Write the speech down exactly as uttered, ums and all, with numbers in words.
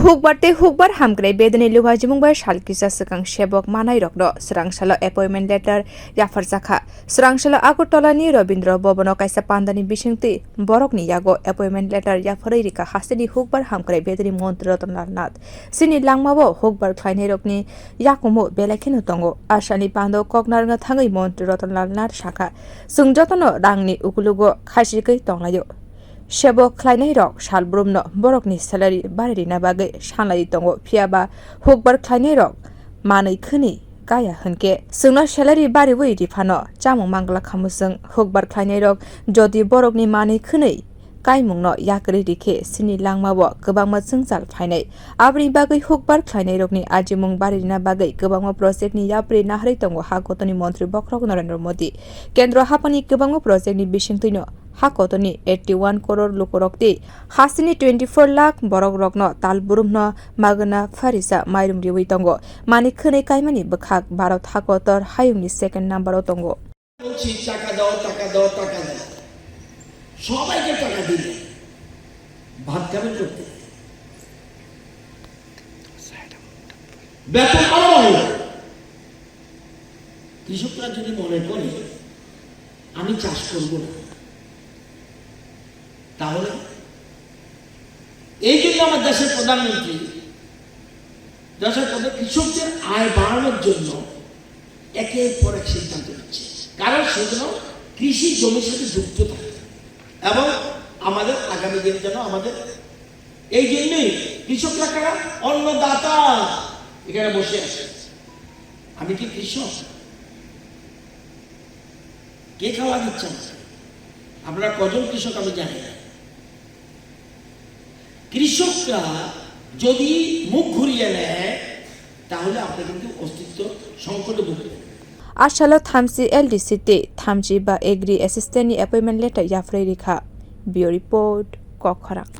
Hukbar tei hukbar hamkrai bedini luhajimung bai sal kisa swkang sebok manai rokno swrang salo appointment letter yapharjakha. Swrang salo Agartala ni Rabindra Bhavan o kaisa pandani bisingtwi borokni yago appointment letter yapharwi rikha hasteni hukbar hamkrai bedini montri Ratan Lal Nath. Chini langmao hukbar khlainairokni yakumo belai kheno tongo. Asani pando kok narwkna thangwi montri Ratan Lal Nath sakha, chwng jotono rangni ukulugo khaichirgwi tonglaio. Sebok khlainairok salbrumno borokni salary bari rina bagwi sanlaiwi tongo, phiyaba hukbar khlainairok manwi khwnwi kaya hwnkhe chwngno salary bariwi riphano chamung mangla khamu chwng. Hukbar khlainairok jodi borokni manwi khwnwi kaimungno yakarwi rikhe chini langmao kwbangma chwngchal phainai. Aboni bagwi hukbar khlainairokni ajimung bari rina bagwi kwbangma projectni yapri naharwi tongo ha kotorni montri bokhorok Narendra Modi. Kendro haphangni kwbangma projectni bisingtwino ha kotorni eighty one crore lukurok tei hasteni twenty four lakh borokrokno tal burumno magna pharisa mairum riwi tongo. Manwi khwnwi kaimani bwkhak Bharat ha kotor hayungni second number o tongo. বলছি, "টাকা দাও, টাকা দাও, টাকা দাও।" সবাইকে টাকা দিলে ভাত খাবেন করতে, বেতন আরো বাড়লো। কৃষকরা যদি মনে করে আমি চাষ করব না, তাহলে এই জন্য আমার দেশের প্রধানমন্ত্রী দেশের প্রধান কৃষকদের আয় বাড়ানোর জন্য একের পর এক সিদ্ধান্ত নিচ্ছে, কারণ সেজন্য কৃষি জমির সাথে যুক্ত থাকে। এবং আমাদের আগামী দিন যেন আমাদের এই জন্যই কৃষকরা কারা? অন্নদাতা। এখানে বসে আছে, আমি কি কৃষক? কে খাওয়া দিচ্ছে আমাকে? আপনারা কজন কৃষক আমি জানি না। কৃষকরা যদি মুখ ঘুরিয়ে নেয়, তাহলে আপনি কিন্তু অস্তিত্ব সংকটে ভুগবেন। Asalo thamchi L D C tei thamchi ba agri assistant ni appointment letter yapharwi rikha. Bureau report, Kokkhorang.